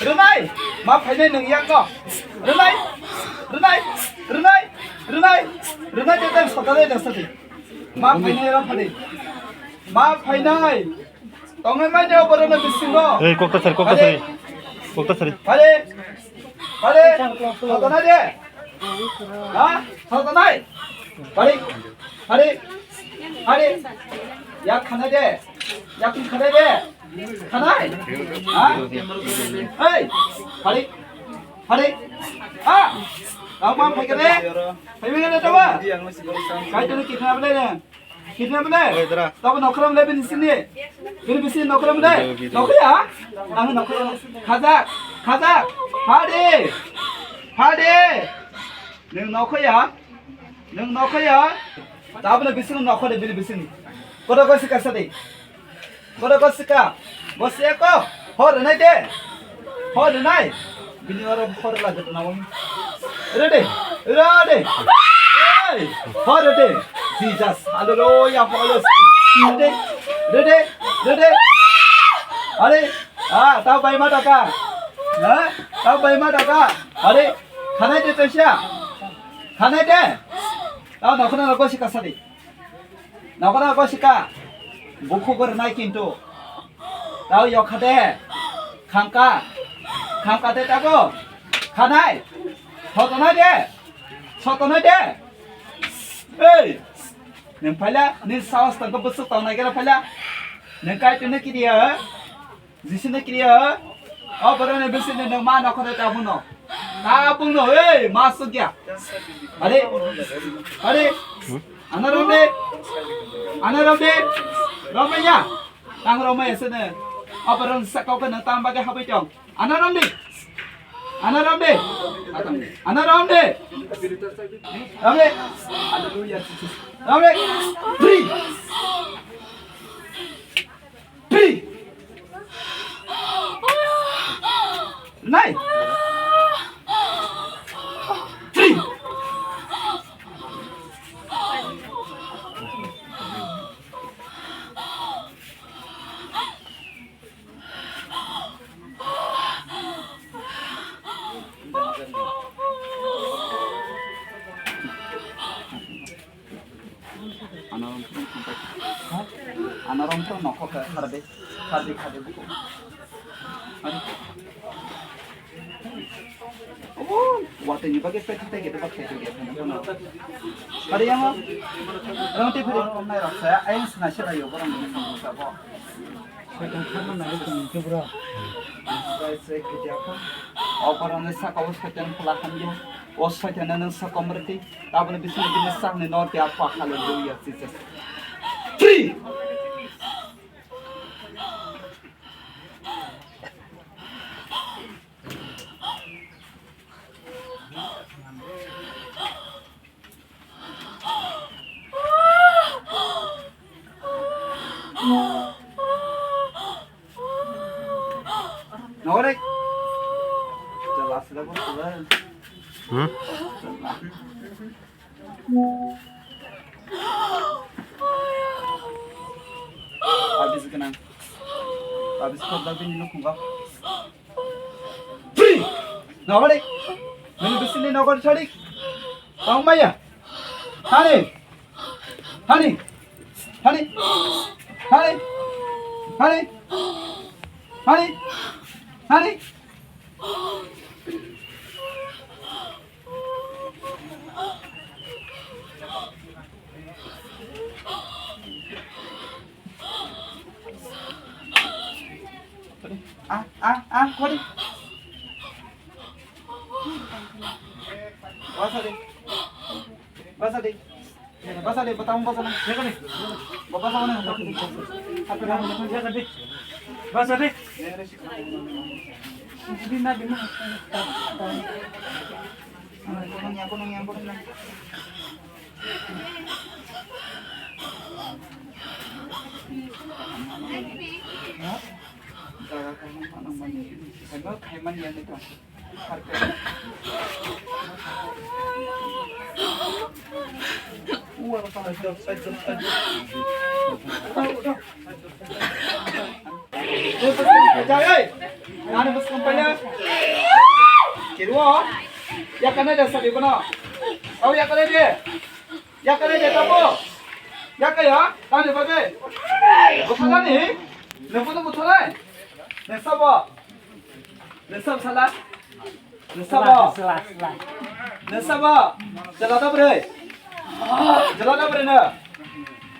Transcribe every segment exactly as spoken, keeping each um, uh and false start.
Rwnai, ma phainai nwng yakno. Rwnai, rwnai, rwnai, rwnai, rwnai tei tei sotanai nang sadi. Ma phainai rw phadi. Ma phainai. Tongnai mai de oborok no bisingo. Ei, kokta sari, kokta sari. Kokta sari. Phadi. Phadi. Sotanai de. Ha? Sotanai. Phadi. Phadi. Phadi. Yak khanai de. Yak khanai de. Khanai? Ha? Ei, phadi, phadi. Ah! Tamo phai kene? Phai kene tamo? Kai tene kidnap le ne? Kidnap le? Tamo nokram le bini sini. Bini bisi nokram le. Nokya? Ang nokya. Khajak, khajak. Phadi. Phadi. Nung nokya? Nung nokya? Tamo bisi nokya de bini bisi. Kodo kosi kasa de. Kodo kosi ka. Bosi eko. Hor nai de. Hor nai. Bini oro hor la jatna wami. Ready? Ready? Hey! Hor ready? Jesus. Hallelujah. Hallelujah. Ready? Ready? Ready? Are, ah, tao bai ma taka. Ha? Tao bai ma taka. Are, khanai de tasia. Khanai de. Tao nokna nokna si kasadi. Nokora ko sika. Bukhu gor nai kintu. Tao yokha de. Khangka. Khangka de tago. Khanai. Sotonai de. Sotonai de. Ei. Nung phaila, nini saos tangka busuk tang nai kera phaila. Nung kai tene kiriya. Jisini kriya, o borokni bisingni nwng ma nokhorwi tabukno. Tabukno, ei, ma sukya. Are, are, ano romde, ano romde, romaya. Tang romaya sene. O borokni sakao khe nwng tam bagwi habwi tong. Ano romde, ano romde, ano romde. Romde, hallelujah, Jesus. Romde, free. Three. Nine. Three. Anarom phuru nokho pai. Anarom phuru nokho kha, khardi, khardi, khardi buko. Ari. Obo, watwi ni bagwi pekha tei gede bakhe tei gede. Ari yango. Rong tei phuru nai rok sa, ayang sna se rayo borong ni samung sabo. Soitan kharma nai tong khe bro. Sai sai khidia kha. O borok ni saka o soitan phala hamya. O soitan no nung sa komrwtwi. Taboni bisingni bini sakni nor dia pa, hallelujah, Jesus. Free! Nore. Jelas lah, bos, jelas. Hmm? Habis kenang. Habis kok dah bini nukung kau. Free. Nore. Menu bisini nokor cari. Tong maya. Hani. Hani. Hani. Hani. Hani. Hani. Hani. Ah, ah, ah, kori. Basa de. Basa de. Basa de, basa de, basa de. Basa de. Basa de. Hey! Ani bwswng paina. Kiriwo. Yakanai de sadi bono. Au yakanai de. Yakanai de tamo. Yakaya. Tani bagwi. Buthalani. Nungkunu buthalai. Nesabo. Nesab sala. Nesabo. Nesabo. Jalada bwrwi. Jalada bwrwi no.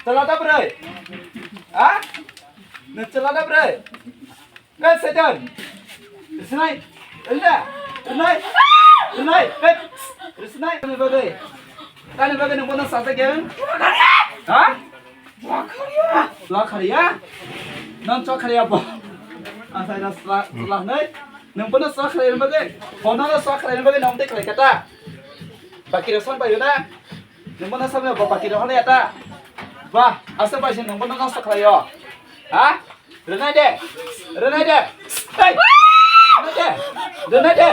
Jalada bwrwi. Ha? Nung jalada bwrwi. Hey, Satan! Risinai! Rinai! Rinai! Rinai! Hey! Risinai! Tani bagwi. Tani bagwi nung bono sasa gen? Ha? Swa khariya? Nang swa khariya bo? Asai na swa, swa nai? Nung bono swa khariya bagwi? Bono swa khariya bagwi nang tei khlai kata? Bakirok san payo na? Nung bono samya bo bakirok hwnwi ata? Ba, asa bai se nung bono nang swa khlaio? Ha? Rwnai de. Rwnai de. Hey! Rwnai de. Rwnai de.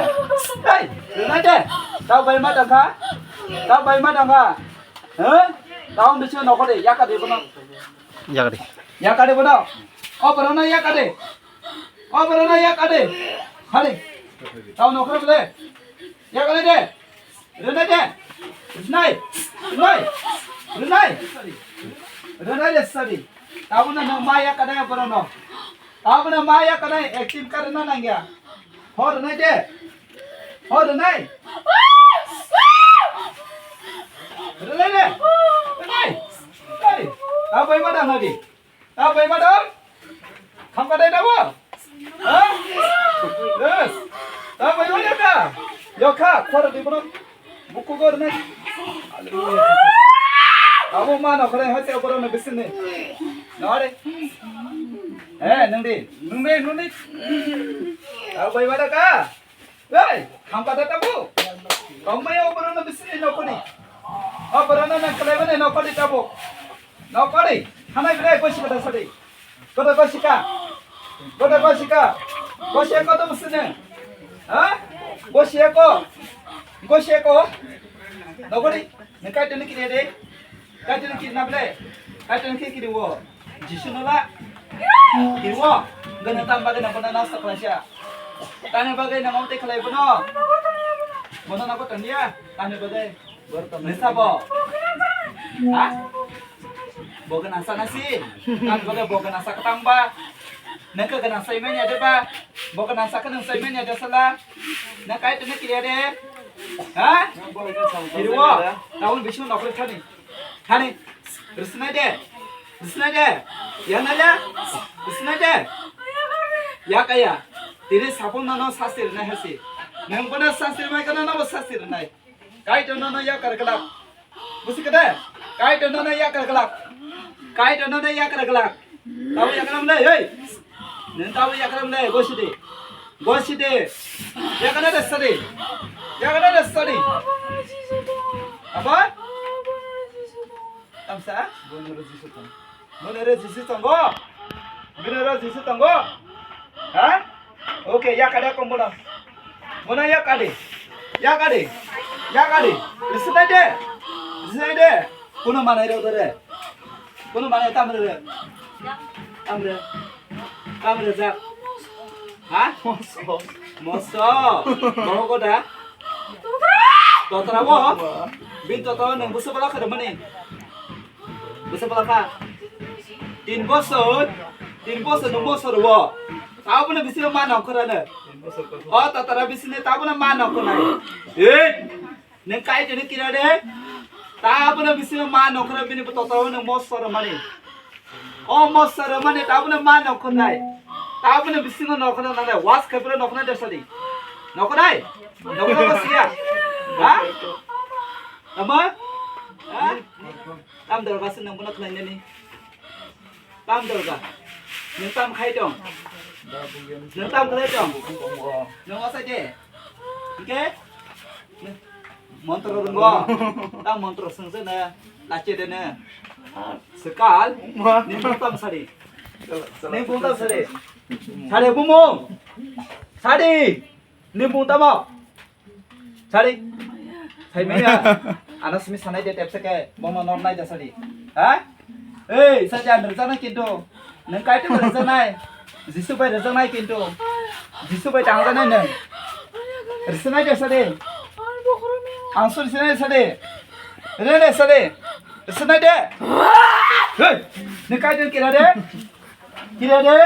Hey! Rwnai de. Tao bai ma dangkha. Tao bai ma dangkha. Huh? Tao bisi nokho de. Yaka de bono. Yaka de. Yaka de bono. O bono yaka de. O bono yaka de. Hali. Tao nokho de. Yaka de. Rwnai de. Rwnai. Rwnai. Rwnai. Rwnai de sadi. Tabuna no maya kadai borono. Tabuna maya kadai acting karna nangya. Hor rwnai de. Hor rwnai. Rwnai de. Rwnai. Hey. Tabai ma dang hadi. Tabai ma dang. Khamkha dai tabo? Ha? Yes. Tabai ma yaka. Yokha. Khor di bono. Buku gor ne. Abo ma no khare hate borono bisini. Nore. Eh, nungdi. Nungdi, nungdi. Tabai ma daka. Hey, hamkata tabu. Kau mai oborona bisini nokoni. Oborona na kalai bane nokoni tabu. Nokoni. Hanai bile kosi kata sadi. Kota kosi ka. Kota kosi ka. Kosi ko to bisini. Ha? Kosi ko. Kosi ko. Nokoni. Nengkai tuni kiri de. Kaitor kiri na ble? Kaitor khe kiri wo? Jisu no la? Kiri wo? Gana tam bagwi na bono nasta khlaisa. Tani bagwi na mamte khlai bono? Bono na ko tania? Tani bagwi. Nisa bo? Ha? Bo gana sa nasi? Tani bagwi bo gana sa katang ba? Nengka gana sa imanya de ba? Bo gana sa kanang sa imanya de sala? Na kaitor kiri de? Ha? Kiri wo? Taun bisu nokle thani. Hani, risinai de. Risinai de. Yanai de. Risinai de. Yakaya. Tini sapung nono sasti rinai hasi. Nang bono sasti rinai kana nobo sasti rinai. Kaitor nono yakar kelak. Busi kede? Kaitor nono yakar kelak. Kaitor nono yakar kelak. Tabo yakar le, hey. Nang tabo yakar le, gosidi. Gosidi. Yakar de sadi. Yakar de sadi. Apa? Tamsa? Bono ro Jisu tong. Bono ro Jisu tongo. Bono ro Jisu tongo. Ha? Okay, yakade kom bono. Bono yakade. Yakade. Yakade. Risinai de. Risinai de. Kuno manai ro dore. Kuno manai tamre re. Tamre. Tamre jak. Ha? Moso. Moso. Moho goda. Totra bo. Bin totra nang busa bala khare mani. Busa bala kha. Tin bosor. Tin bosor nang bosor wo. Tabuna bisi ma nang khare ne. O totra bisi ne tabuna ma nang khare. Eh. Nang kai tene kira de. Tabuna bisi ma nang khare bini totra nang bosor mani. O mosa rwmani tabukno ma nokho nai. Tabukno bisingo nokho nai, was khaipra nokho nai desa di. Nokho nai? Nokho nai siya. Ha? Tamo? Ha? Tam dorga se nang bono khlai nani. Tam dorga. Nang tam khai tong. Nang tam khlai tong. Nang asai de. Oke? Montro rwngo. Ta montro swngse ne. Lache de ne. Sekal. Ni bung tam sari. Ni bung tam sari. Sari bumung. Sari. Ni bung tamo. Sari. Sai maya. Ana simi sanai de tepse ke. Bomo nor nai da sari. Ha? Ei, saja nerjana kido. Nang kai te nerjanai. Jisu bai rwjaknai kintu. Jisu bai tangjaknai nwng. Rwswnai de sade. Ang suri sinai sade. Rwswnai de sade. Rwswnai de. Hey, ni kai den kira de. Kira de.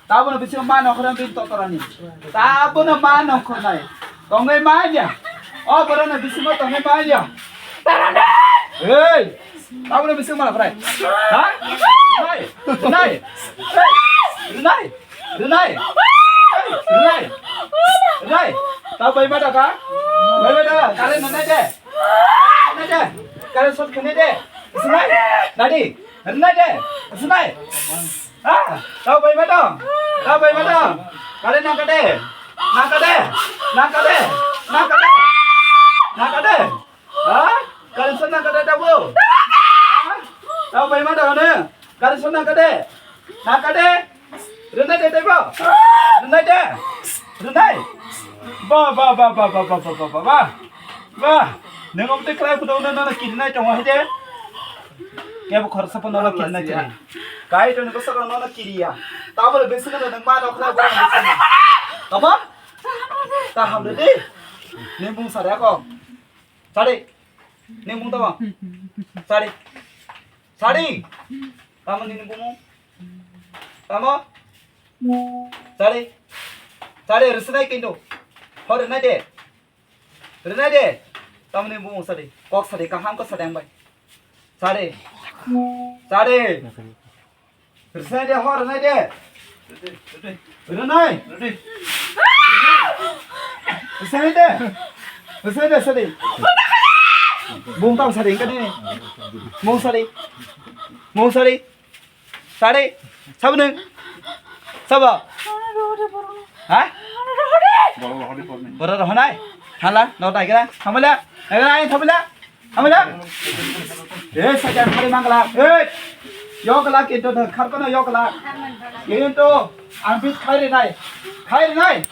Tabono bisingo ma nongkhornai bini totorani. Tabono ma nongkhornai. Tongwi manya. O borokno bisingo tongwi manya. Hey! Tabono bisingo ma nongkhornai. Ha? Rwnai! Rwnai! Hey! Rwnai! Rwnai! Hey! Rwnai! Rwnai! Ta bai ma da ka? Bai ma da ka? Kare nonai de. Nonai de. Kare sot khane de. Rwnai! Nadi! Rwnai de. Rwnai! Ah, tau bai ma dong. Tau bai ma dong. Kare nang kade. Nang kade. Nang kade. Nang kade. Nang kade. Ha? Kare son nang kade tabo. Ha? Tau bai ma dong ne. Kare son nang kade. Nang kade. Rwnai de tebo. Rwnai de. Rwnai. Ba, ba, ba. Ba. Nang om te krai kudo na na kiri nai tong hai de. Kebo khoroksa phano no kiri nai kiri. Kai to niko saka no no kiri ya. Tabole besi no nang ma no khna borok besi no. Tamo? Ta hamle de. Ni mung sare ako. Sare. Ni mung tamo? Sare. Sare. Tamo ni mung? Tamo? Sare. Sare rwswnai kintu. Hor rwnai de. Rwnai de. Tamni bumung sari. Kok sari, kaham kok sari ang bai. Sari. Sari. Rwnai de, hor rwnai de. Rwnai. Rwnai de. Rwnai de sari. Bung tam sari, engkau ni. Mung sari. Mung sari. Sari, sabo nwng? Sabo? Ha? Borok rohonai? Hala, no naigra, hamala, naigra, ayo thamala, hamala. Eh, sajan hari mangla, eh, yokla kintu no, kharkono yokla, kintu, ang bis khairi nai, khairi nai,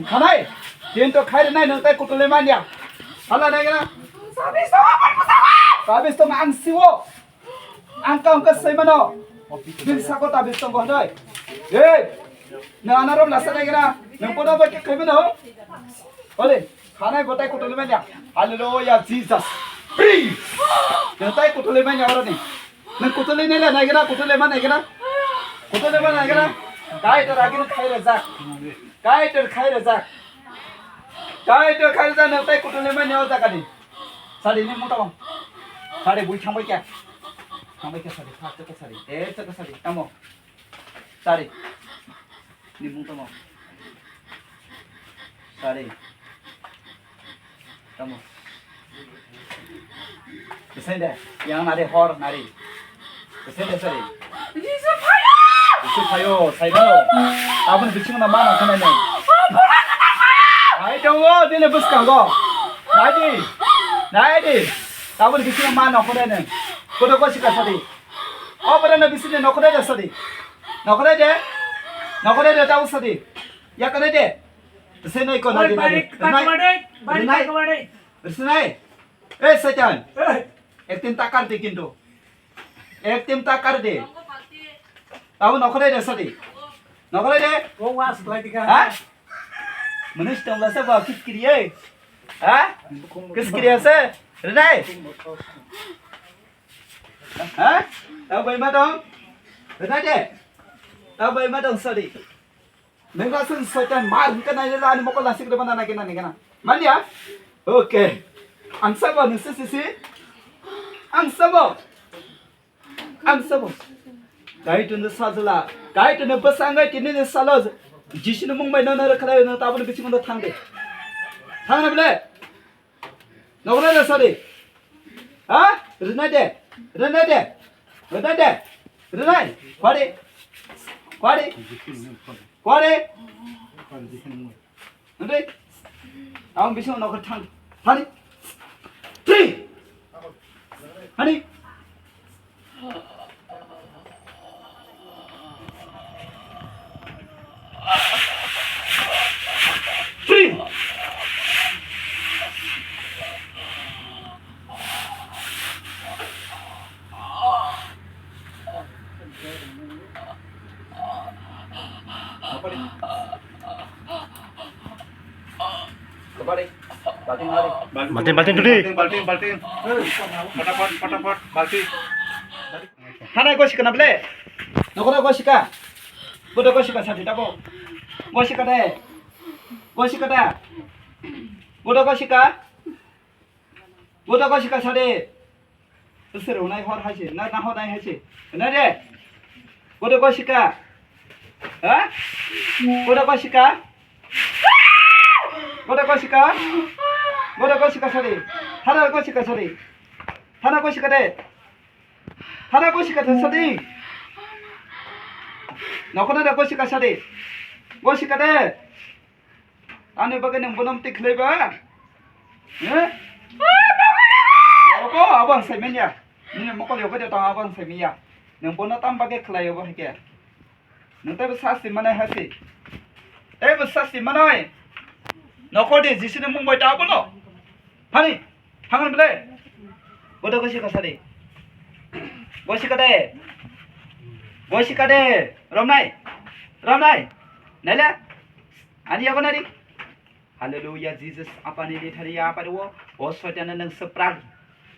khanai, kintu khairi nai, nang tai kutule manya, hala naigra, sabis to ang siwo. Ang kang khe sai mano. Bini sako tabis tongo hwnwi. Hey! Nang anaro lasa nai gana. Nang pono bai khe khai mano. Ole, khanai botai kutuli manya. Hallelujah, Jesus. Free! Nang tai kutuli manya oroni. Nang kutuli nai le nai gana, kutuli ma nai gana. Kutuli ma nai gana. Kai to ragin khai rajak. Kai to khai rajak. Kai to khai rajak nang tai kutuli manya o jagani. Sari ni mota bang. Sari bui thangbai kya? Thangbai kya sari? Thak chaka sari. Eh, chaka sari. Tamo. Sari. Ni mung tamo. Sari. Tamo. Besai de. Yang nari hor nari. Kese kese ri. Jisu phaio! Jisu phaio, saimano. Aboni bisingno ma nang khanai nai. Ai tongo, bini bwskango. Naidi. Naidi. Aboni bisingno ma nang khanai nai. Kodo ko sika sadi. O bora na bisingni nokhodai de sadi. Nokhodai de. Nokhodai de tau sadi. Yakanai de. Senai ko naidi naidi. Rinai. Rinai. Rinai. Eh, Saitan. Eh. Ektin takar de kintu. Ektin takar de. Tabo nokholai de sadi. Nokholai de. O was klai dikha. Ha? Manush tongla sa ba kiskiri eh. Ha? Kiskiri ase. Rinai. Ha? Tabo bai ma dong. Rinai de. Tabo bai ma dong sadi. Nengla sung soitan mar hingka nai lela ani mokol nasik reba nana kena nengena. Manya? Okay. Ang sabo nungsi sisi. Ang sabo. Ang sabo. Kai tunu sajala. Kai tunu basangai tini ni salo. Jisini mung bai nana rekhalai no tabun biching no thangde. Thangna bile. Nokna de sadi. Ha? Rinai de. Rinai de. Rinai de. Rinai. Kwari. Kwari. Kwari. Nanti. Ang bising nokna thang. Hani. Tri. Hani. Free. Balting, balting, tuli. Balting, balting, balting. Fatapat, fatapat, balting. Hana gosika na ble? Nokora gosika. Bodo gosika sadi tabo. Gosika de. Gosika da. Bodo gosika. Bodo gosika sadi. Sir unai hor hai se, na, na hor nai hai se. Na de. Bodo gosika. Ha? Bodo gosika. Bodo gosika. Bodo gosika sadi. Hana gosika sadi. Hana gosika de. Hana gosika sadi. Nokona de gosika sadi. Gosika de. Ani bagwi nwng bono amtwi khlai ba? He? Abo, abo ang sai manya. Nini mokol yogo de tong abo ang sai manya. Nwng bono tam bagwi khlai obo hai khe. Nwng teibo sasti manai hai se. Teibo sasti manai. Nokode Jisuni mung bai ta abono. Hani, hangon bele. Bodo gosi kasa de. Gosi kade. Gosi kade. Romnai. Romnai. Naila. Ani yago nari. Hallelujah, Jesus. Apani di thari ya apari wo. O soitana nang seprak.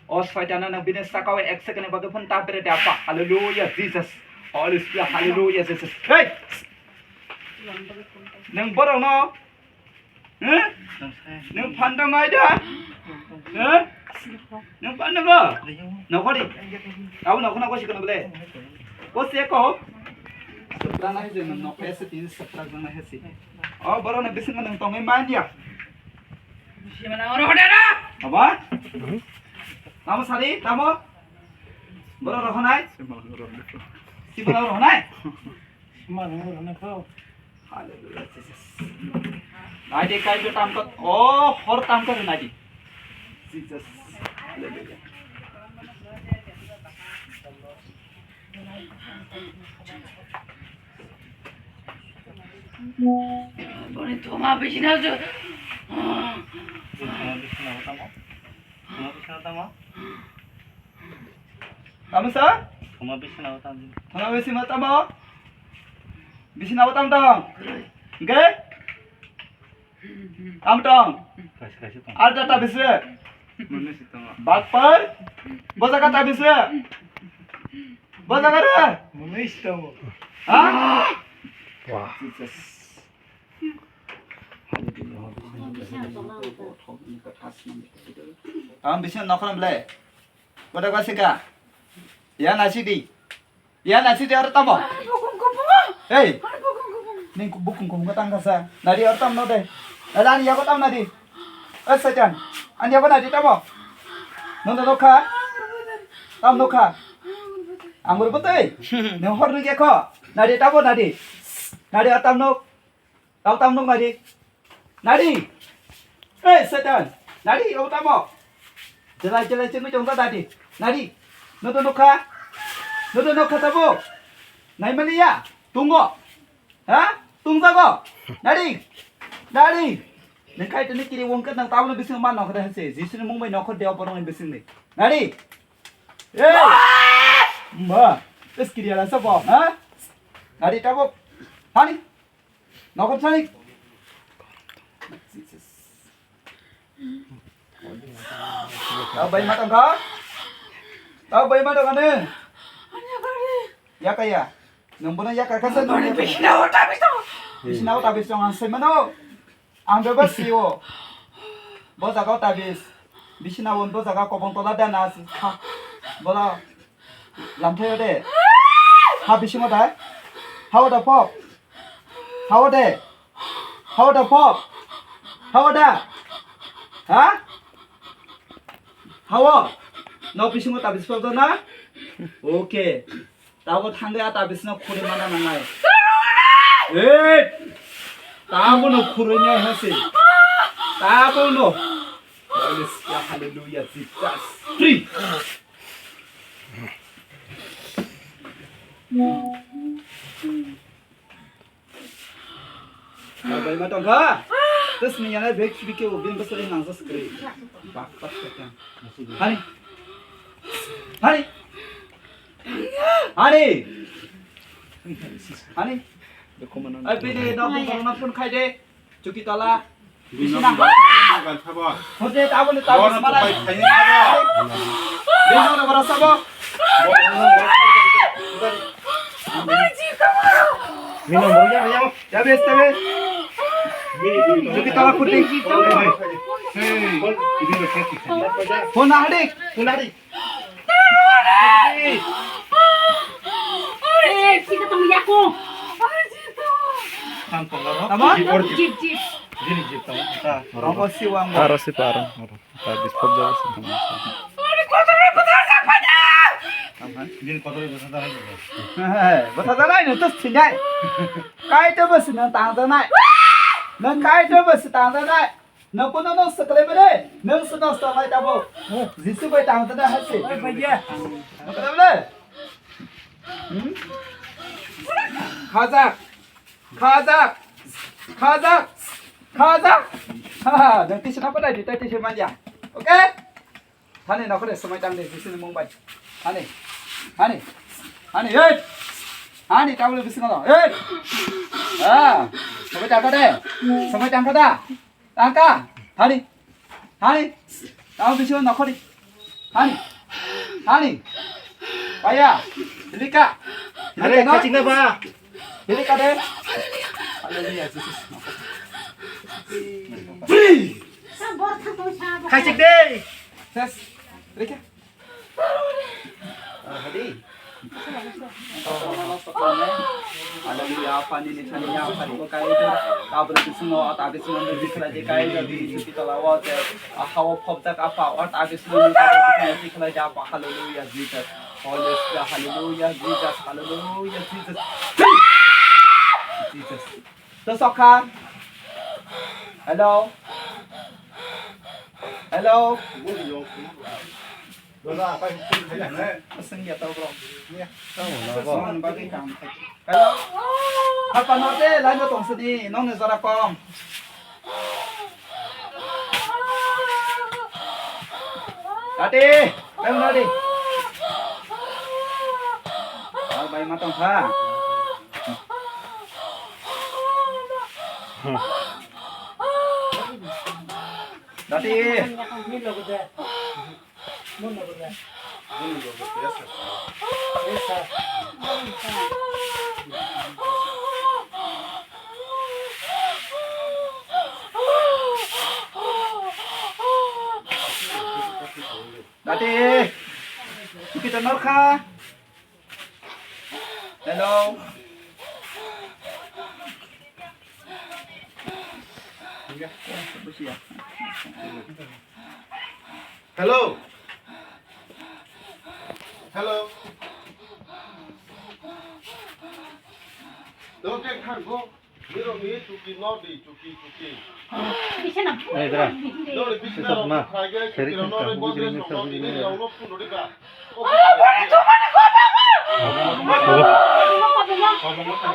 O soitana nang bini sakao ek second bagwi phone tapere de apa. Hallelujah, Jesus. Holy Spirit, hallelujah, Jesus. Hey! Nang borok no. Huh? Nang phan dong ai da? Huh? Nang phan dong o? Nokori. Abo nokona gosi kono bole. Gosi ko. Sepra na hese nang nok hese tin sepra jang na hese. O borok na bising nang tongwi man ya. Simana oro hodara. Aba? Tamo sari, tamo? Borok rohonai? Simana rohonai? Hallelujah, Jesus. Naidi kaijo tamkot, o hor tamkot naidi. Jesus. Hallelujah. Boni thoma bisina jo. Thoma bisina tamo? Thoma bisina tamo? Tamo sa? Thoma bisina tamo? Thoma bisina tamo? Bisina tamo tong? Hingke? Tamo tong? Kaisa kaisa tong. Arda ta bisre? Manu si tamo. Bakpar? Bojaka ta bisre? Bojaka re? Manu si tamo. Ha? Wah. Jesus. Ang bisa nokon bele. Boda kasika. Ya nasi di. Ya nasi di oro tamo. Hey. Ning bukung kung tang kasa. Nadi oro tam no de. Nadi ani yago tam nadi. Eh, Satan. Ani yago nadi tamo. Nono nokha. Tam nokha. Anggur betul. Neng hor nung ko. Nadi tamo nadi. Nadi atam nok. Tau tam nung nadi. Nadi. Eh, Satan. Nadi, o tamo. Jelai jelai chengwi tong ta nadi. Nadi. Noto nokha. Noto nokha tabo. Naimani ya. Tungo. Ha? Tungjago. Nadi. Nadi. Nengkai tini kiri wongke nang tabo bising man nokha hase. Jisuni mung bai nokha deo borong bising ni. Nadi. Eh. Ma. Tes kiri ala sabo. Ha? Nadi tabo. Hani. Nokot sani. Tau bai ma tangka? Tau bai ma tangka ne? Yakaya. Nang bono yakaya kasa nang yakaya. Bisina o tabis tong. Bisina o tabis tong ang sai mano. Ang bebas sio. Bo jaga o tabis. Bisina o bo jaga kobong tola dana. Bola. Lamthaio de. Ha bisingo da. Hao da pop. Hao de. Hao da pop. Hao da. Ha? Hao. No bisingo ta bisingo da na? Okay. Tabo thangde a ta bisino khuri mana nangai. Eh! Tabo no khuri ne hasi. Tabo no. Hallelujah, hallelujah, Jesus. Free. Bai ma tongkha. Terus ni yana bek bike o bin besari nang sa sekali. Bak bak sekali. Hani. Hani. Hani. Hani. Ai bini no bung no phone khai de. Chuki tola. Bini no bwrwi sabo. Hote tabole tabole Bono malai. Tupai khaini sabo. Bini no bwrwi sabo. Bini no bwrwi ya, ya. Tabe, tabe. Joki tala kuti. Hey. Phone ahdi. Phone ahdi. Tamo? Jip, jip, tamo. Rongo siwang. Aro si parang. Aro. Ta biskot jago si. Bini kotor bwsa da. He, bwsa da nai, no to sinai. Kai to bwsa no tang da nai. No kai to bwsa tang da nai. Nwng kunu nwng swkhlai mani, nwng se nosto khlai tabuk. Jisu bai tang tana hai se. Oi, bai ya. Nwng khlai mani. Hmm? Khajak. Khajak. Khajak. Khajak. Ha, ha, nwng tisi napa dai, tei tisi manya. Okay? Hani nokhore swmai tang de, Jisu ni mung bai. Hani. Hani. Hani, hey. Hani, tabuk bising lo. Hey. Ah, swmai tang de. Swmai tang da. Tangka, hani, hani, tamo bisingo nokhori, hani, hani, paya, hilika, are, hilika no? Kachikna ba, hilika de, hallelujah, Jesus, free, kachik de, ses, hilika. Hadi. Hallelujah, Apa ni nisani ya, Apa ni kai. Kabel bisingo, ata bisingo, ni bisingo, kai, ni bisingo, kita lawa, te. Ahawa, phobjak, Apa, ata bisingo, ni bisingo, Apa. Hallelujah, Jesus. Holy Spirit, hallelujah, Jesus, hallelujah, Jesus. Jesus. To sokha. Hello. Hello. Aswng ya to bro. Aswng bagwi kam khai. Hello. Apa no te lai no tong sini, nong ne jora kom. Tati, lai no di. Al bai ma tong kha. Dati. Dati. Kita norkha. Hello. Hello. Hello. Don't take time, go. Nirok ni chuki no di, chuki, chuki. Bisana. Ei, dra. Nirok ni bisana. Sisat ma. Seri khan ka, bujri ni sa, bujri ni sa.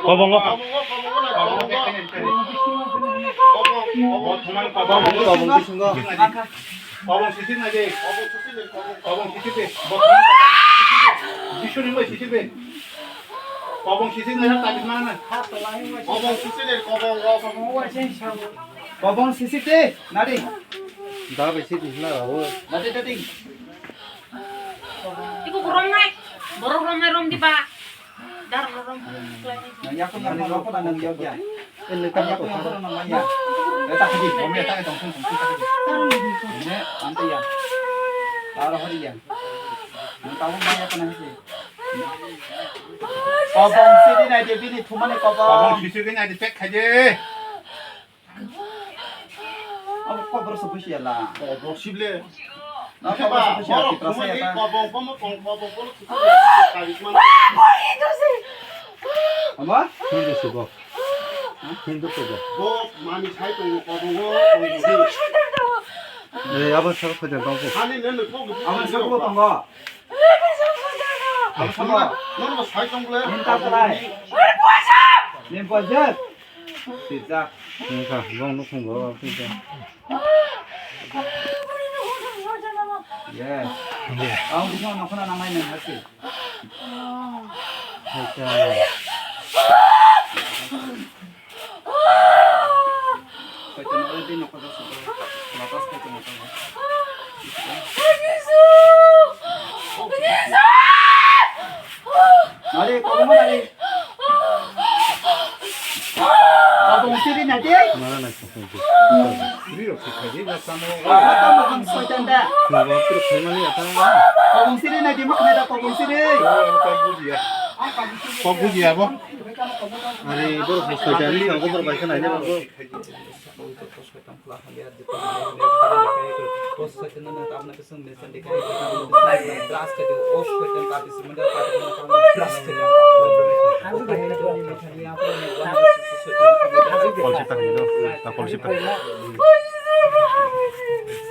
Kobongo. Kobongo. Kobong sisik nai de. Kobong sisik de. Bo kobong sisik de. Jisuni bai sisik de. Kobong sisik nai na tabis mana na. Kobong sisik de, kobong, kobong. Kobong sisik de, nari. Da bai sisik na rawo. Nari, nari. Ibu borong nai. Borong rom nai rom di ba. Dar rom rom. Nang yakung yakung rom ko nang yak ya. Ele ta yakung yakung rom nang ya. Ele ta khaji, rom ya ta tong tong tong ta khaji. Ne, ante ya. Aro hori ya. Nang ta rom ya kana hisi. Kobong sisik nai de bini thumani kobong. Kobong sisik nai de check khaji. Abo kobor se busi ya la. Kobong sible. Na kobor se busi ya, Tipra sa ya ta. Kobong komo kong kobong kono sisik ya. Karik man. Ama? Hindu se bo. Hindu se bo. Bo mani sai tongo kobong o. Eh, abo sar khojan tongo. Ani ne ne kobong. Abo sar khojan tongo. Abo sar khojan tongo. Nono sai tongo le. Hindu ta lai. Nin pojak. Sijak. Wngkha, bong nukhung go, sijak. Yes. Yes. Ang bukung nokhona nangnai nang hasi. Acha. Kaitor no Nari, kobong nari. Kobong siri nadi. Mana na kobong siri. Siri rok siri nadi, na samo. Apa kobong soitan da? Kobong siri khaimani ata. Kobong siri nadi, mak nadi kobong siri. Kok bujiya. Kok bujiya bo. Ari borok soitan ni, kok borok bai khana ni bo. Kolsita khai do, ta kolsita.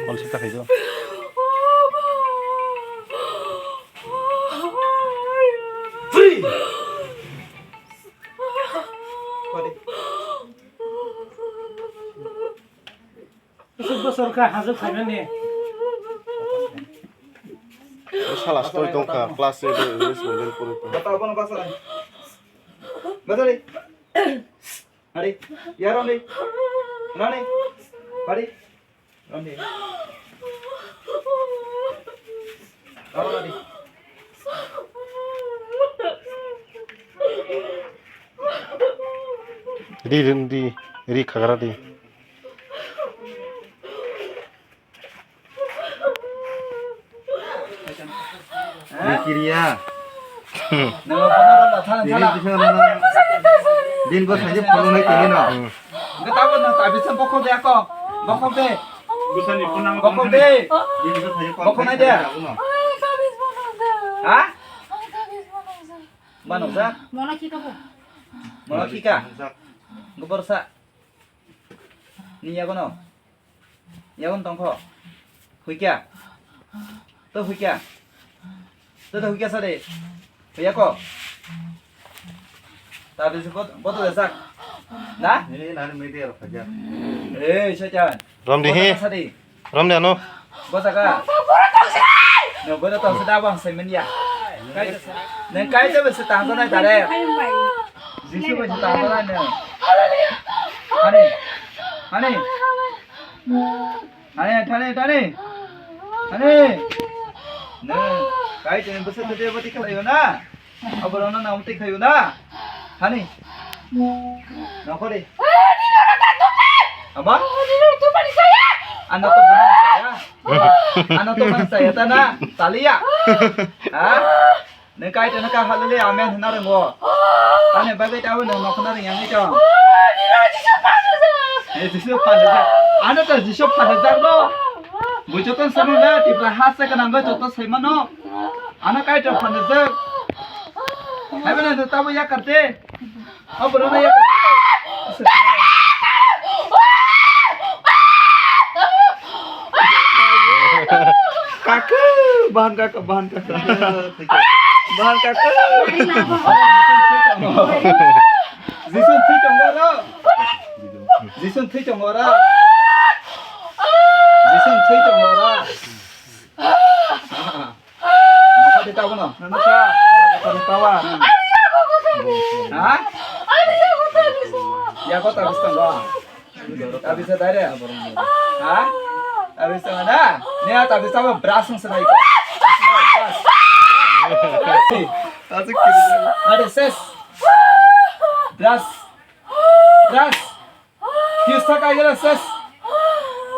Kolsita khai do. Bwswk bwswk kha hajwk khainani. Sala stoi tongkha, class eight o English medium pori tong. Bata bono basa nai. Basa nai. Hari, ya Roni. Roni. Hari. Roni. Roni. Ri, ri, ri, ri khagra ri. Ni kiriya. Nang bono rok thana thala. Ini bisa nang. Din bo saje phone nai tini no. Hmm. Enggak tahu nang tak bisa bokok deh aku. Bokok deh. Bisa ni phone nang. Bokok deh. Din bisa saje phone. Bokok nai deh. Ha? Mana usa? Mana kita bu? Mana kita? Gubor sa. Ni yagono. Yagon tongkho. Huikya. To huikya. To to huikya sade. Huiyako. Tabi se bot bot de sak. Na? Ni nari media ro khaja. Eh, soitan. Rom di he. Sade. Rom di ano. Bosaka. No, bodo to sada bang se media. Kai. Neng kai to se tang to nai tare. Jisu bai se tang to nai ne. Hani. Hani. Thani, thani, thani. Thani. Ne, kai tene bwswk tete bati khlaio na? Aborokno nang twi khaio na? Thani. Nokori. Ama? Ano to bana saya. Ano to bana saya ta na. Taliya. Ha? Neng kai tene ka halale amen hna ringo. Ani bagwi tawi nong nokna ring yang ito. Eh, Jisu phanajak. Ano ta Jisu phanajak no. Bujoton sanu na tipra hasa ka nanggo joto saimano. Ano kai to phanajak. Hai bana to tabo ya karte. Aborok na ya. Kaka, bahan kaka, bahan kaka. Bahan kaka. Jisun thwi tongo ro. Jisun thwi tongo ro. Jisun thwi tongo ro. Nokha de tabuk no. Nokha. Nokha de tabuk. Ha? Yago tabis tongo. Tabis dai re. Ha? Tabis tongo na? Ne tabis tabuk brush nung sanai ko. Asik kiri. Ade ses. Brush. Brush. Fuse thakai gela ses.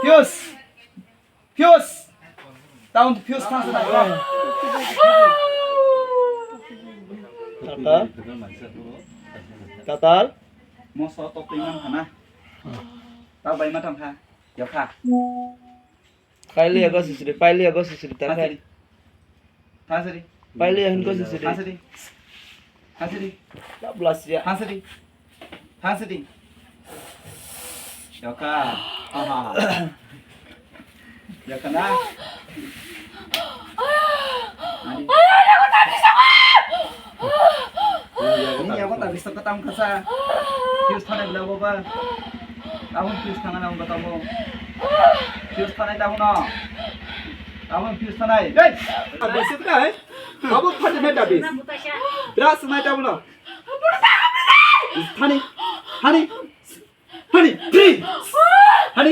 Fuse. Fuse. Taun fuse thang sana. Tatal. Tatal. Moso to pingam hana. Ta bai ma tang kha. Yakha. Paile yago sisiri, paile yago sisiri, ta khai. Thasiri. Paile yahin ko sisiri. Thasiri. Thasiri. Tabla siya. Thasiri. Thasiri. Yoka. Aha. Yoka na. Ani. Ini yago ta bisa ketam kasa. Fuse thanai bela boba. Tabun fuse thangana ang katamu. Fuse thanai tabun no. Tabun fuse thanai. Hey! Abis itu kai. Abo pati nai tabis. Brush nai tabun no. Thani. Thani. Thani. Three. Thani.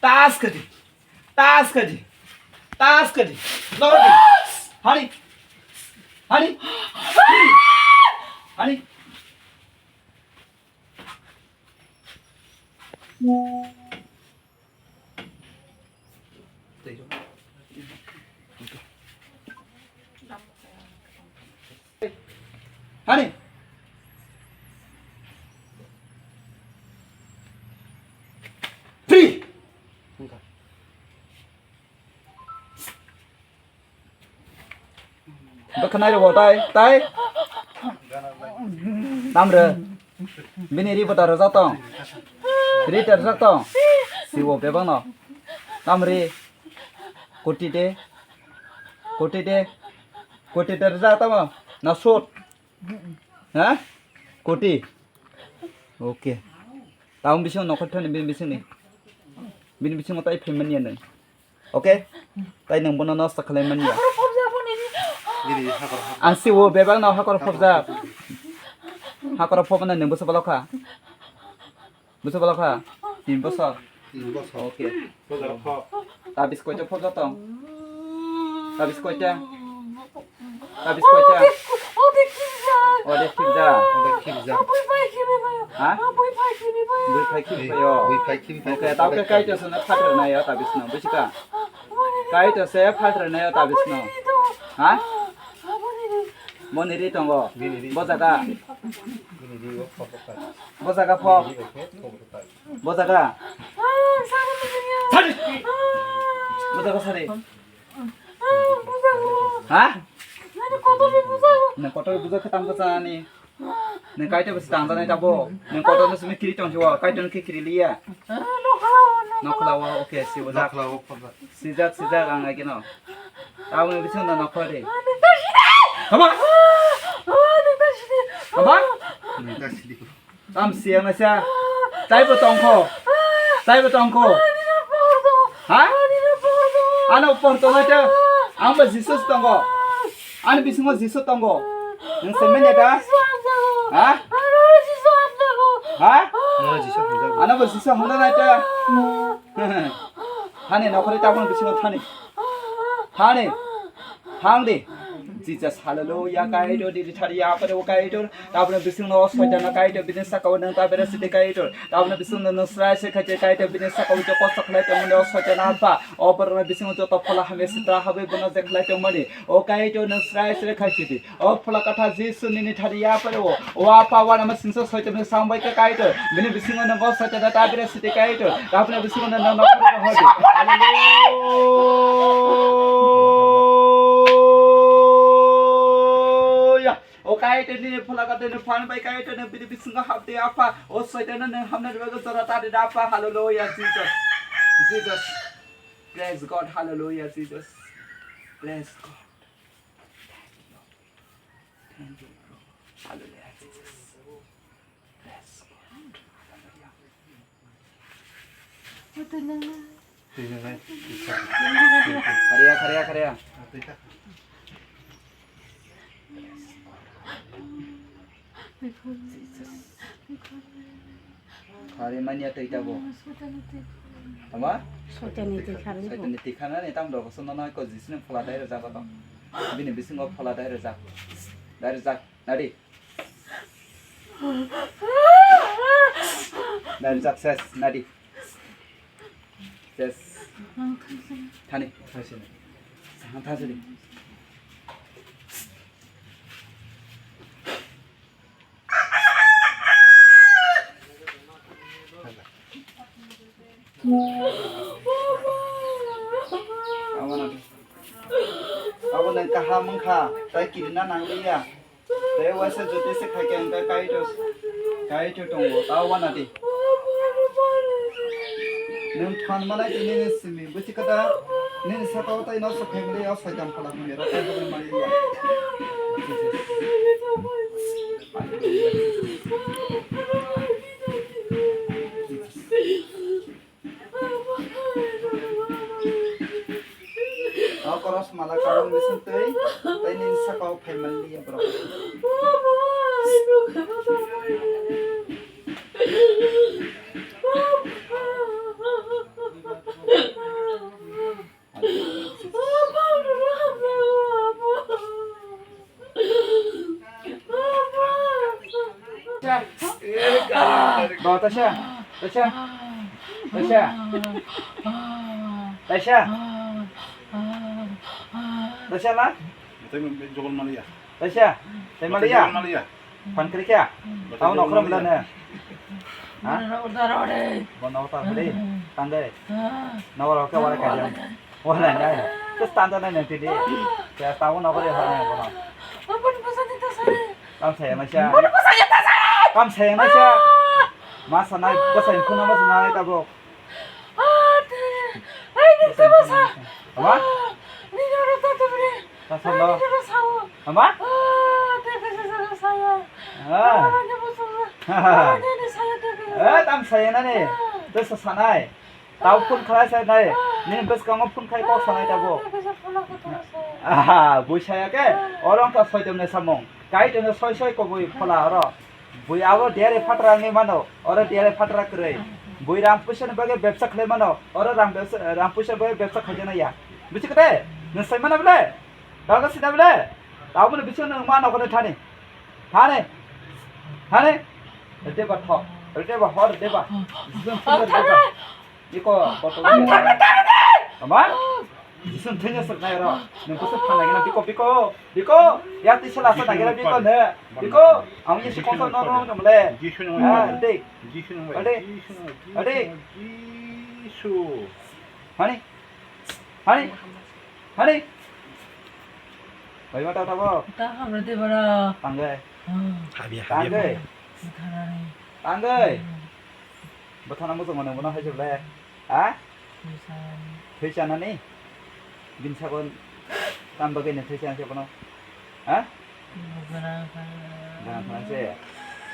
Tas kadi. Tas kadi. Tas kadi. Lord. Hari. Hari. Hari. Hani? Free. Bwkhanai rw tai, tai. Namrw. Bini ri bwta rwjak tong. Ri terjak tong. Siwo bebak no. Namri. Koti de. Koti de. Koti terjak tamo. Na sut. Ha? Koti. Okay. Taung bising nokhor thani bini bising ni. Bini bising mo tai phaimani ya nang. Okay? Tai nwng bono nosto khlai manya. Hakoro phobjak boni ni. Ang siwo bebak no hakoro phobjak. Hakoro phobna nwng bwsa balokha. Bwsa balokha. Tin bosor. Tin bosor. Okay. Tabis koita phobjak tong? Tabis koita? Tabis koita? Ode khibjak. Ode khibjak. Ode khibjak. Bui phai khibi phaio. Ha? Bui phai khibi phaio. Bui phai khibi phaio. Bui phai khibi phaio. Okay, tao khe kaito se no phatrwk naio tabis no, buji kha? Kaito se phatrwk naio tabis no. Ha? Boni ri tongo. Bo jaga. Bo jaga pho. Bo jaga. Sari. Bo jaga sari. Ha? Nang kotor bujo khe tang bwchani. Nang kaito bwsi tang janai tabo. Nang kotor no simi kiri tong jiwa. Kaito no khe kiri liya. Nokhlawo, okay, si bujak. Sijak, sijak ang agino. Tamo bising no nokhore. Kama? Kama? Tam siang na sa. Taibo tongkho. Taibo tongkho. Ha? Ano por tongo te. Ang bo Jisus tongo. Ani bisingo Jisu tongo. Nang semenya da? Ha? Ha? Ano bo Jisu handa na te. Thani nokhorni tabukni bisingo thani. Thani. Thangdi. Jesus, hallelujah, Kaitor, diri thari yapare o Kaitor. Tabukni bisingno o soitano Kaitor, bini sakao nwng tabere sidi Kaitor. Tabukni bisingno nwng srai se khaite Kaitor, bini sakao joto kosto khlai tongmani o soitano alpha. O borokni bisingo joto phola hamya sitra habwi bono je khlai tongmani. O Kaitor, nwng srai se khaisidi. O phola katha Jisu nini thani yaphareo. O apa wana ma singsa soitan ni sambai ka Kaitor. Bini bisingo nang o soitan ta bira siti Kaitor. Tapna bisingo nang nang nang hodi. Hallelujah. O Kaitor nini phola katha ni phan bai Kaitor nang bini bisingo hapdi apa. O soitan nang hamna ribago jora ta de apa. Hallelujah, Jesus. Jesus. Praise God. Hallelujah, Jesus. Praise God. Thank you. Thank you, Lord. Hallelujah, Jesus. Bless God. Hallelujah. Khariya, khariya, khariya. Jesus. Khari manya twi tabuk. Ama? Soitani twi khari. Soitani twi khana ni tam rok so nono ko Jisuni phola dai rwjak to. Bini bisingo phola dai rwjak. Dai rwjak. Nadi. Dai rwjak ses. Nadi. Ses. Thani. Thani. Thani. Abono, abono kaham wngkha, tei kirina nangliya. Tei waisa jotoi se khaikhe wngkha Kaitor, Kaitor tongo, tei wanadi. Nwng phan manai tini nini simi bwswk khe da nini saka o tei nosto khaimani o soitan phala hwnwi rw tei hwnwi manliya. O koros mala kabang bising twi tei nini saka o phaimanliya borok. Bo, taisa, taisa, taisa, taisa, taisa la? Tei jogol maliya. Taisa, tei maliya? Jogol maliya. Phan kri kya? Tao nokhram da ne. Ha? Bono ta khade. Tangde. Nawar ke wara kajam. Wala nai. Terus tanda nai nanti di. Ya tao nokhre ha bono. Tam saya masa. Tam saya masa. Masa nai, basa yang kuna masa nai tabok. Ama? Tasalo. Ama? Ah. Eh, tam saya nani. Terus sanai. Tau phone khlai sai nai. Nini bwskango phone khai kok sanai tabok. Aha, bui saya ke. Orang ta soi dem nai samung. Kai tene soi soi ko bui phola oro. Bui abo dere patra ngi mano, oro dere patra kwrwi. Bui ram puisa ni bagwi bebsa khlai mano, oro ram bebsa, ram puisa bagwi bebsa khaijana ya. Bisi kate? Nang sai mana bole? Daga sida bole? Abo ni bisi nang mano kone thani. Thani. Thani. Rete ba tho. Rete ba hor, rete ba. Jisung thung rete ba. Biko, botol. Ama? Jisung thenya sir nai ro. Nang kusa phanai gina biko, biko, biko. Ya ti sala sa nai gina biko ne. Biko, ang ye si kosa no no no mle. Jisu nang Ah, bai. Dik. Jisu nang bai. Ade. Jisu nang bai. Ade. Jisu nang bai. Jisu. Hani? Hani? Hani? Bai mata tabo. Ta hamra de bara. Tangge. Hmm. Habia, habia. Tangge. Thanani. Tangge. Hmm. Bothana muchung mano bono hai jable. Ha? Thwi chanani. Thwi chanani? Bini sakon tam bagwi ni thwi chan se bono. Ha? Bwrang kha. Bwrang kha se.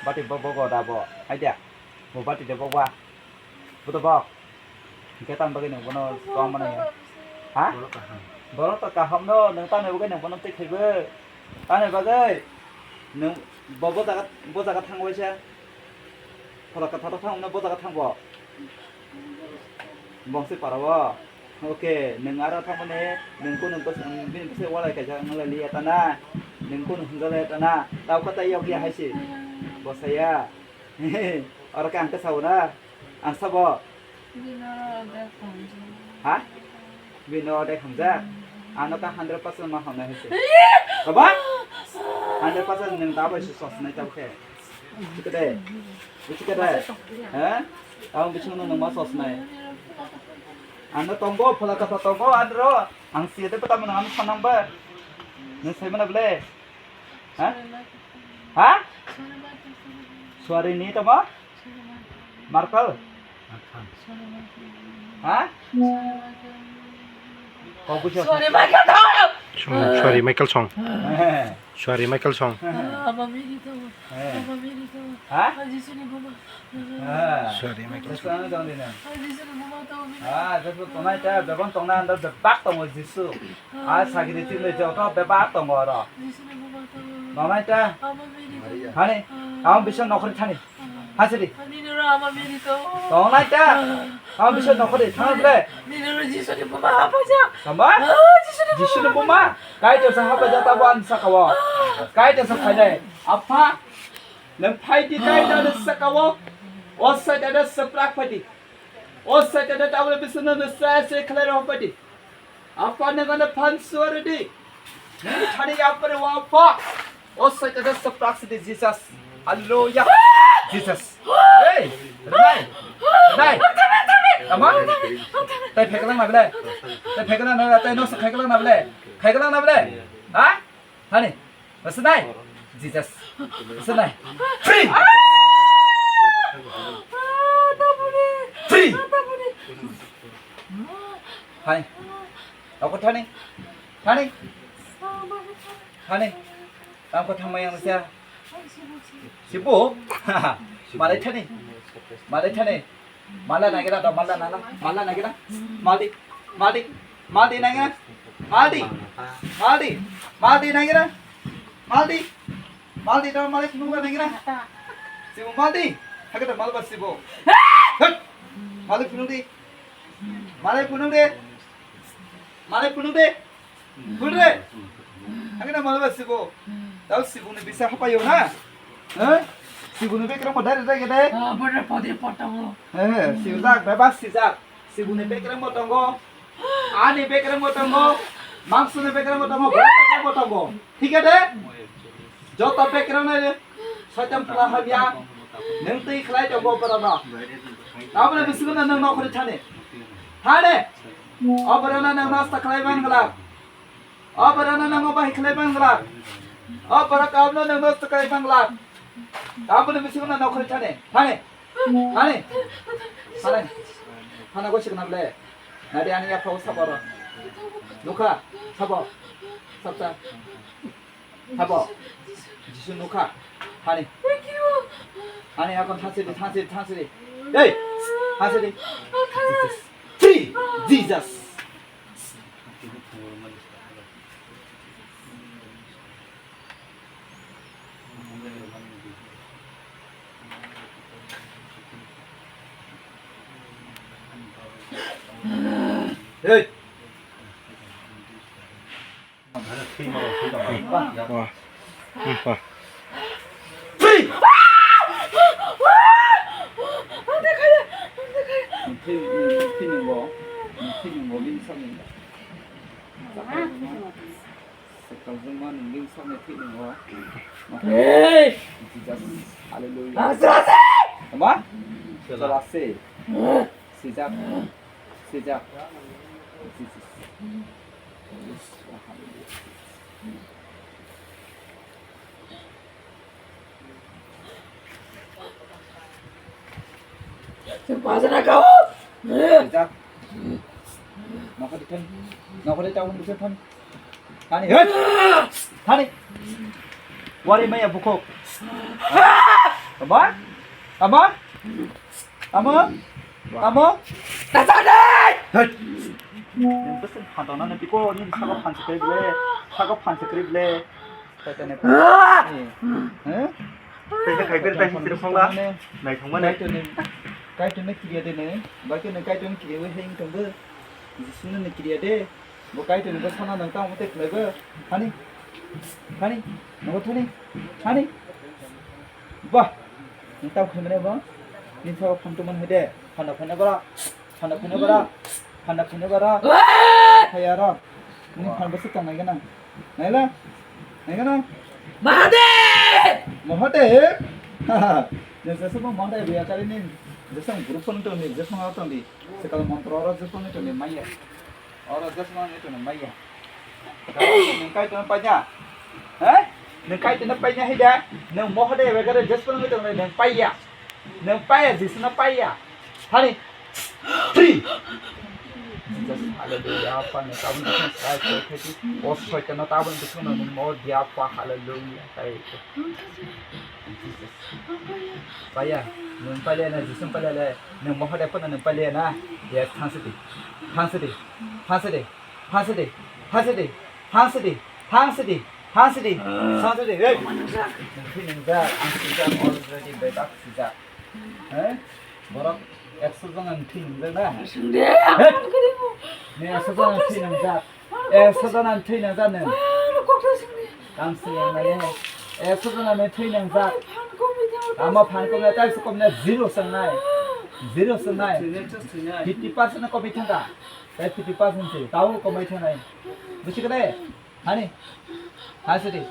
Bati bo bogo da bo. Aida. Bo bati de bogwa. Bo to bok. Hingke tam bagwi nung bono tong mano ya. Ha? Borok kaham. Borok to kaham no, nung tamo bagwi nung bono twi khaibo. Tamo bagwi nung bo, bo jaga, bo jaga thang waisa. Phola kwthar thang no bo jaga thang bo. Bongsi para o. Oke, nung aro thang mani nung kunu bini bwsai walai kaisa wng lai liya ta na. Nung kunu hwnja lai ta na. Tau kata yok ya hai si. Bo saya. Oro khe ang khe sabo na? Ang sabo? Bini oro dek hamjak. Ha? Bini oro dek hamjak? Ano khe hundred percent ma hamnai hai se. Baba? Hundred percent nwng da bai se sos nai tabuk khe. Buchikha de? Buchikha de? He? Tabuk bisingo nwng ma sos nai. Ano tongo, phola kasa tongo, andro. Ang siya de bwtamo nwng ano sanang ba. Nwng sai mano ble? Ha? Ha? Suari ni tamo? Markal? Ha? Kok bujo. Suari Michael tamo. Song, suari Michael song. Suari Michael song. Ama miri tamo. Ama miri tamo. Ha? Jisuni buma. Sorry, Michael. Ah, joto tongnai ta, bebak tongnai anda bebak tongo Jisu. Ah, sagini tingle joto bebak tongo oro. Tongnai ta. Hani, ang bisa nokhori thani. Hasidi. Tongnai ta. Ang bisa nokhori thang ble. Tamba? Jisuni buma. Kai to sa hapa jata ban sakao. Kai to sa phaidai. Apa? Nwng phaidi kaitani sakao, o Saitano swprak phaidi. O Saitano tabukni bisingno nwng srai srai khlai rw phaidi. Apa nwng ano phan suaridi. Nwng thani yapari o Apa. O Saitano swprak sidi Jesus. Hallelujah. Jesus. Hey, renai. Renai. Tama? Tai pheklang na bele. Tai pheklang na bele. Tai no sa khailang na bele. Khailang na bele. Ha? Hani, masanai? Jesus. Masanai? Free! Free! Hai. Aku thani. Thani. Thani. Tangko thangma yang sia. Sibu? Malai thani. Malai thani. Mala nagira do, mala nana, mala nagira. Maldi, maldi, maldi nagira. Maldi, maldi, maldi nagira. Maldi, maldi do, malai phunukra nagira. Sibu maldi. Hake do malba sibu. Hek. Malai phunukdi. Malai phunukdi. Malai phunukdi. Gulre. Angina malba sibo. Tau sibuni bisa hapayo na. Eh? Sibuni bekrang mo dare dare de. Ah, bore podri potongo. Eh, sibujak bebas sijak. Sibuni bekrang mo tongo. Ani bekrang mo tongo. Mangsuni bekrang mo tongo. Bore bekrang mo tongo. Thik ase? Joto bekrang na Soitan pla hamya, nwng twi khlai tongo borokno. Aboni bisingo nwng nokhorwi thani. Thani. O borokno nwng nosto khlai man glak. O borokno nwng bahai khlai man glak. O borok abono nwng nosto khlai man glak. Aboni bisingo nwng nokhorwi thani. Thani. Thani. Thani. Thana gosi kana ble. Nadi ani yaphao saboro. Nukha. Sabo. Sabta. Sabo. Jisu nukha. Hani. Hani akon thansidi, thansidi, thansidi. Hey! Thansidi. Jesus. Free! Jesus! Hey! Wah. Hmm, wah. Free! Sekal jongma nwng bini sakni thik nungo. Hey! Jesus. Hallelujah. Lazarus! Tama? Lazarus. Sijak. Sijak. Jesus. Yes. Hallelujah. Sing pasa na kau. Sijak. Nokha di thani. Nokha di taun bisa thani. Thani. Hei! Thani. Wari maya bukhuk. Tama? Tama? Tama? Tama? Tasade! Hey! Nini bwswk phantok nani biko nini saka phansi kwrwi le, saka phansi kwrwi le. Kaitor ni. Ah! Eh? Kaitor ni. Naithokmani. Kaitor ni, Kaitor ni kiriya de ne. Kaitor ni, Kaitor ni kiriya we heng tongbo. Jisu ni kiriya de. Bo Kaitor ni bo sana nang tamo te khlai bo. Hani? Hani? Nogo thani? Hani? Bah! Nang tamo khlai mane bo? Nini saka phantok man hai de. Phantok phantok bara. Phantok phantok bara. Phantok phantok bara. Phaya ro. Nini phan bo se tong nai gana. Naila? Naigana? Mahadev! Mahadev? Nini jesa bo Mahadev ya kali nini. Jesa group phone tong ni, jesa tong di. Sekal montro oro jesa tong ni maya. Oro jesmano ni tongni maya. Nwng Kaitorno paina? He? Nwng Kaitorno paina hai da? Nwng Mahadev begare jesmano ni tongni nwng paiya. Nwng paiya, Jisuno paiya. Hani? Free! Jesus, hallelujah, Apa, nwng tabuk nwng sai sai khai di. O Soitanno tabuk nwng nwng mo dia, Apa, hallelujah, kai. Jesus. Paiya, nwng paiya na, Jisu paiya le. Nwng Mahadev phano nwng paiya na. Yes, thanks di. Thanks di. Thanks di. Phansidi, phansidi, phansidi, phansidi, phansidi, phansidi, hey! Nwng thwi nwngjak, ang swijak already bebak swijak. He? Borok ekso jona ni thwi nwngjak na? Hey! Nwng ekso jona ni thwi nwngjak. Ekso jona ni thwi nwngjak nwng. Tang siyang nai. Ekso jona ni thwi nwngjak. Tamo phan komna, tang si komna zero swngnai. Zero swngnai. Fifty percent komi thangka. Tei fifty percent se, tao komai thanai. Bisi kene? Hani? Hasidi.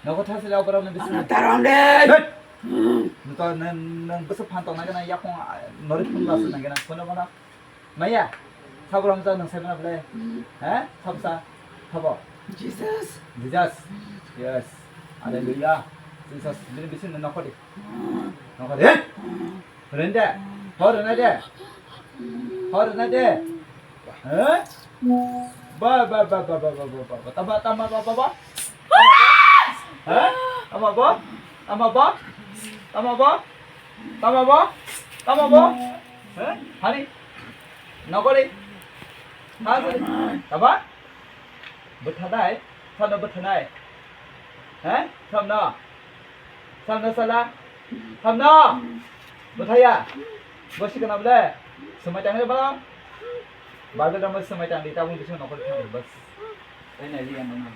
Nogo thasidi, oborok ni bisi. Taram de. Nuto nang, nang bisi phan tong nai kena, yakung, ah, nori phun basi nai kena, kono kono. Maya, sabrang ja nang sai mana ble? He? Sabsa? Sabo? Jesus. Jesus. Yes. Hallelujah. Jesus. Bini bisi nokho di. Nokho di. Rende, hor rende, hor rende. Hah? Ba, ba, ba. Tama, tama, ba, ba, ba. Hah? Tama, ba? Tama, ba? Tama, ba? Tama, ba? Tama, ba? Hah? Hari? Nokori? Hah, sorry. Tama? Bwthanai, samno bwthanai. He? Samno. Samno sala. Samno. Bwthaya. Bo sikana bole. Swmai tangdi bala. Bible tangbo swmai tangdi, tabuk bising nokol thangdi, bas. Tei nai liya nang.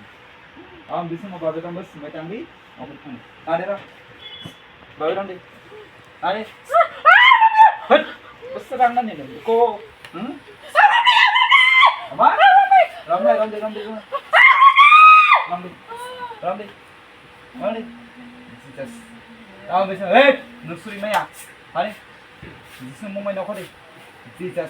Am bising mo Bible tangbo swmai tangdi, nokol thangdi. Tade ra. Bawi rang di. Ani. Hei. Besar rang nani nih. Ko. Hmm? Apa? Rang deh, rang deh, rang deh, rang deh. Rang deh. Rang deh. Rang deh. Jesus. Rang deh. Hei, nusuri maya. Ani. Jesus mumai nokori. Jesus.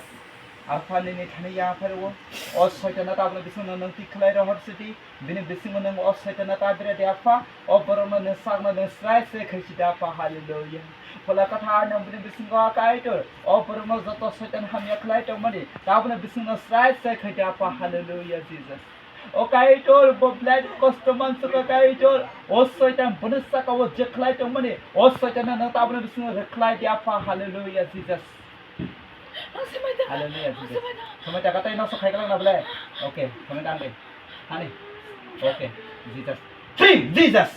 Aphani ni thani ya pharo. O soitana tabla bising nang tik khlai rohor siti. Bini bisingo nwng o Soitanno ta bire de Apha, o borokno nwng sakno nwng srai srai khaisi de Apha, hallelujah. Phola kwthar nwng bini bisingo Kaitor, o borokno joto Soitan hamya khlai tongmani, tabukno bisingno srai srai khai de Apha, hallelujah, Jesus. O Kaitor, bo belai kosto mansukha Kaitor, o Soitan bini sakao je khlai tongmani, o Soitanno nwng tabukno bisingo rwkhlai de Apha, hallelujah, Jesus. Hallelujah, Jesus. Samai taka tei noksa khai kalang na bole. Okay, samai tang de. Hani. Okay, Jesus. Free, Jesus.